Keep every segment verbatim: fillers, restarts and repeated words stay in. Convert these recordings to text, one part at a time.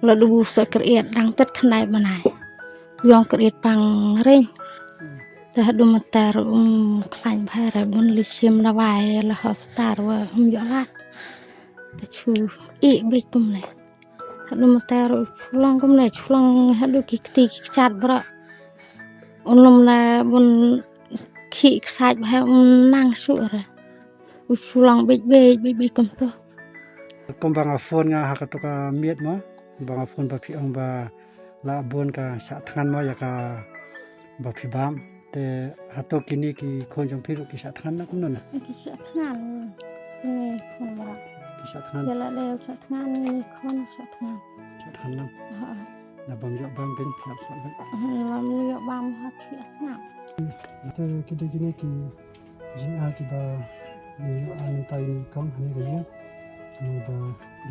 La du bu sa kyrïat dang tet khnai banai. Yong kyrïat pang ring. Te hadu mater um khlain bhai re bun li shim la wai la hospital wa um yolat. Te chu i bik kumne. Hadu mater u chulong kumne chulong hadu ki kti ki kchat bra. Unum na bun ki ksat bhai um nang su re. U chulong bik bik bik bik kumto. Kum ba nga phone nga ha kato ka miet mo. Ba nga phone ba phi ong ba la bun ka shah thngan mo ya ka ba phi bam. Te hato kini ki khun jong phi ruh ki shah thngan na kumno na? Ki shah thngan. Ni khun mara. Ki shah thngan. Ya la le shah thngan ni khun shah thngan. Shah thngan lang. Ha. Na bam yoh bam kin phi ap sah lang. Hmm, bam yoh bam ha phi ap sah. Te ki de kini ki Jingïa kiba ngi ïoh ai mynta ïa i kong hangne ka ïing. Ngi ba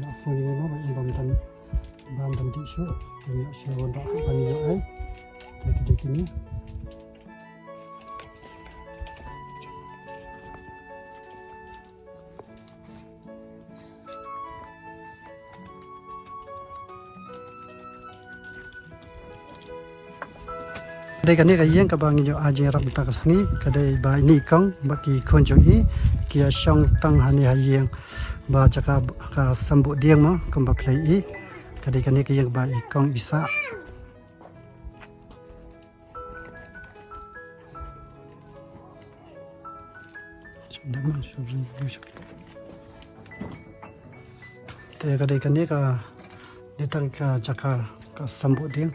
la phone ïa ngi mo ba ïa bam dang bam dang dih shuh. Ngi ïoh shuh wan ba haba ngi ïoh ai. Te ki dei kine. Dei kane ka ïing kaba ngi ïoh ai jingïarap mynta ka sngi, ka dei ba ini i kong bad ki khun jong i ki ïa shong tang hangne ha ïing ba jaka ka symboh dieng mo kumba phi i. Ka dei kane ka ïing ba i kong i sah. Te ka dei kane ka dei tang ka jaka ka symboh dieng.